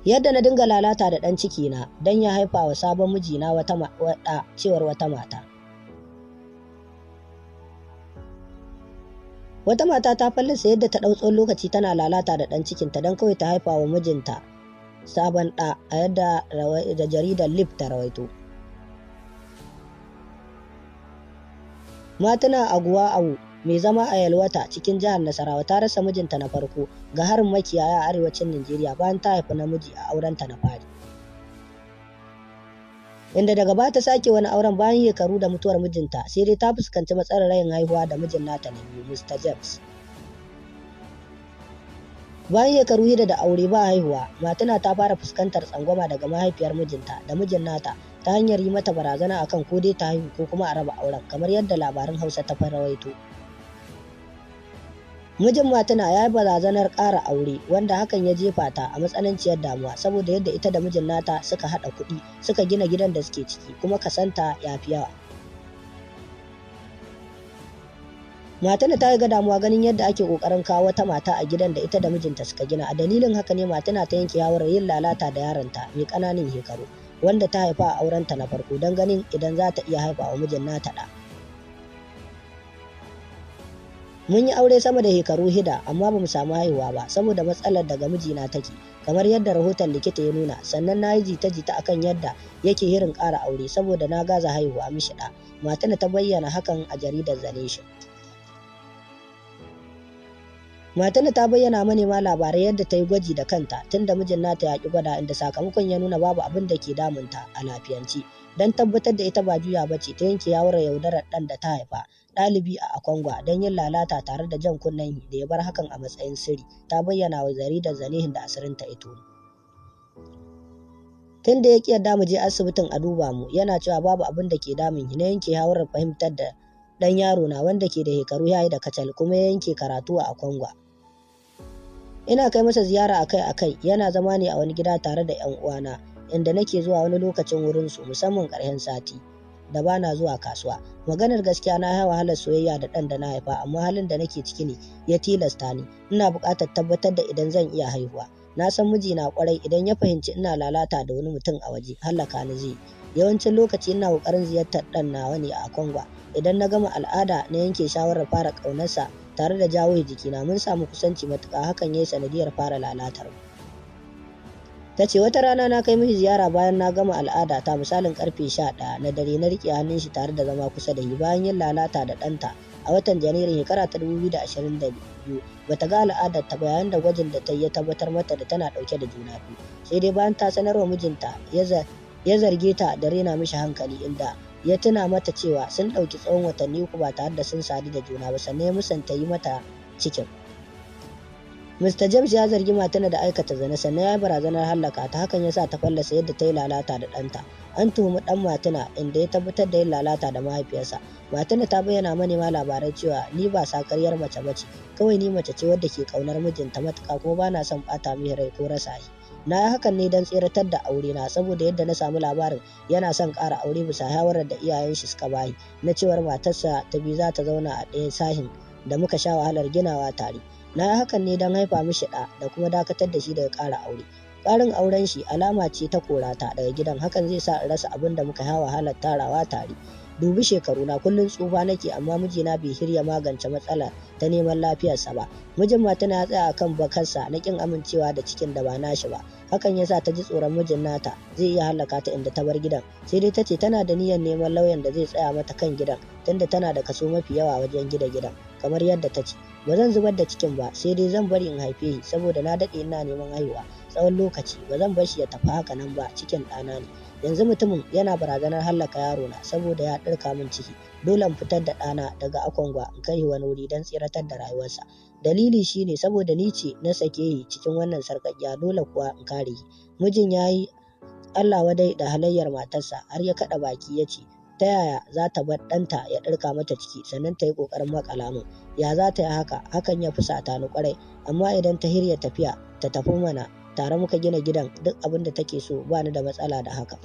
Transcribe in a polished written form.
Yadda na dinga lalata da ɗan cikina don ya haifa wa sabon mijina wata ɗa, cewar wata mata. Wata mata ta fallasa yadda ta ɗau tsawon lokaci tana lalata da ɗan cikinta don kawai ta haifa wa mijinta sabon ɗa, a yadda da jaridar Lip ta rawaito. Matuna Aguwa Awu mai zama a Yalwata cikin jihar Nasarawa ta rasa mijinta na farko ga harin makiyaya a arewacin Najeriya bayan ta haifi namiji a aurenta na fari. Inda daga baya ta sake wani auren bayan shekaru da mutuwar mijinta, sai dai ta fuskanci matsalar rayin haihuwa da mijin nata na biyu, Mr. James. Bayan shekaru 6 da aure ba haihuwa, Matuna ta fara fuskantar tsangwama daga mahaifiyar mijinta da mijin nata ta hanyar yi mata barazana akan ko dai ta haihu ko kuma a raba auren, kamar yadda labarin Hausa ta rawaito. Mijin Matuna ya yi barazanar ƙara aure, wanda hakan ya jefa ta a matsananciyar damuwa saboda yadda ita da mijin nata suka haɗa kuɗi suka gina gidan da suke ciki, kuma kasanta ya fi yawa. Matuna ta ga damuwa ganin yadda ake ƙoƙarin kawo wata mata a gidan da ita da mijinta suka gina. A dalilin haka ne Matuna ta yanke shawarar yin lalata da yaronta mai ƙananan shekaru, wanda ta haifa a aurenta na farko, don ganin idan za ta iya haifa wa mijin nata ɗa. Mun yi aure sama da shekaru 6 amma ba mu samu haihuwa ba saboda matsalar daga mijina take, kamar yadda rahoton likita ya nuna. Sannan na yi jita-jita akan yadda yake hirin ƙara aure saboda na gaza haihuwa mishi ɗa. Matuna ta bayyana hakan a jaridar The Nation. Matuna ta bayyana manema labarai yadda ta yi gwaji da kanta tunda mijin nata ya ƙi gwada, inda sakamakon ya nuna babu abin da ke damunta a lafiyance. Don tabbatar da ita ba juya ba ce, ta yanke shawarar yaudarar ɗan da ta haifa, ɗalibi a Akwangwa, don yin lalata tare da jan kunnen da ya bar hakan a matsayin sirri. Ta bayyana wa jaridar The Nation da asirinta ya tono. Tun da ya ƙi yarda mu je asibitin a duba mu, yana cewa babu abin da ke damun shi, na yanke shawarar fahimtar da ɗan yaro na wanda ke da shekaru yayi da kacal kuma ya yanke karatu a Akwangwa. Ina kai masa ziyara akai-akai, yana zama ne a wani gida tare da 'yan uwana, inda nake zuwa wani lokacin wurinsu musamman ƙarshen sati da bana zuwa kasuwa. Maganar gaskiya, na yi wahalar soyayya da ɗan da na haifa, amma halin da nake ciki ne ya tilasta ni. Ina buƙatar tabbatar da idan zan iya haihuwa. Na san mijina ƙwarai, idan ya fahimci ina lalata da wani mutum a waje, hallaka ni zai. Yawancin lokaci ina ƙoƙarin ziyartar ɗan nawa ne a Akwangwa. Idan na gama al'ada, na yanke shawarar fara ƙaunarsa tare da jawo jikina. Mun samu kusanci matuƙa, hakan ya yi sanadiyar fara lalatar mu. Ta ce wata rana na kai mishi ziyara bayan na gama al'ada ta misalin karfe 11 na dare, na riƙe hannun shi tare da zama kusa da shi bayan yin lalata da ɗanta a watan Janairun shekara ta 2022. Bata ga al'adar ta ba yayin da gwajin da ta yi ya tabbatar mata da tana ɗauke da juna biyu. Sai dai bayan ta sanarwa mijinta, ya zarge ta da rena mishi hankali, inda ya tuna mata cewa sun ɗauki tsawon watanni 3 ba tare da sun sadu da juna ba, sannan ya musanta yi mata cikin. Mr. James ya zargi Matuna da aikata zina, sannan ya yi barazanar hallaka ta. Hakan ya sa ta fallasa yadda ta yi lalata da ɗanta. An tuhumi ɗan Matuna inda ya tabbatar da yin lalata da mahaifiyarsa. Matuna ta bayyana manema labarai cewa ni ba sakaryar mace ba ce, kawai ni mace ce wadda ke ƙaunar mijinta matuƙa kuma ba na son ɓata mishi rai ko rasa shi. Na yi hakan ne don tseratar da aurena saboda yadda na samu labarin yana son ƙara aure bisa shawarar da iyayen shi suka bayi na cewar matarsa ta biyu za ta zauna a ɗaya sahin da muka sha wahalar ginawa tare. Na yi hakan ne don haifa mishi ɗa da kuma dakatar da shi daga ƙara aure. Ƙarin auren shi alama ce ta korata daga gidan, hakan zai sa in rasa abin da muka sha wahalar tarawa tare. Dubi shekaruna, kullum tsufa nake, amma mijina bai shirya magance matsala ta neman lafiyarsa ba. Mijin Matuna ya tsaya akan bakarsa na ƙin amincewa da cikin da ba nashi ba. Hakan ya sa ta ji tsoron mijin nata zai iya hallaka ta, inda ta bar gidan. Sai dai ta ce tana da niyyar neman lauyan da zai tsaya mata kan gidan, tunda tana da kaso mafi yawa wajen gina gidan, kamar yadda ta ce. Ba zan zubar da cikin ba, sai dai zan bari in haife shi saboda na daɗe ina neman haihuwa tsawon lokaci. Ba zan bar shi ya tafi haka nan ba, cikin ɗana ne. Yanzu mutumin yana barazanar hallaka yarona saboda ya ɗirka min ciki. Dole in fitar da ɗana daga Akwangwa in kai shi wani wuri don tseratar da rayuwarsa. Dalili shine saboda ni ce na sake shi cikin wannan sarƙaƙiya, dole kuwa in kare shi. Mijin ya yi Allah wadai da halayyar matarsa har ya kaɗa baki ya ce ta yaya za ta bar ɗanta ya ɗirka mata ciki sannan ta yi ƙoƙarin maƙala min? Ya za ta yi haka? Hakan ya fusata ni ƙwarai. Amma idan ta hirya tafiya, ta tafi mana. Tare muka gina gidan, duk abin da take so ba ni da matsala da haka.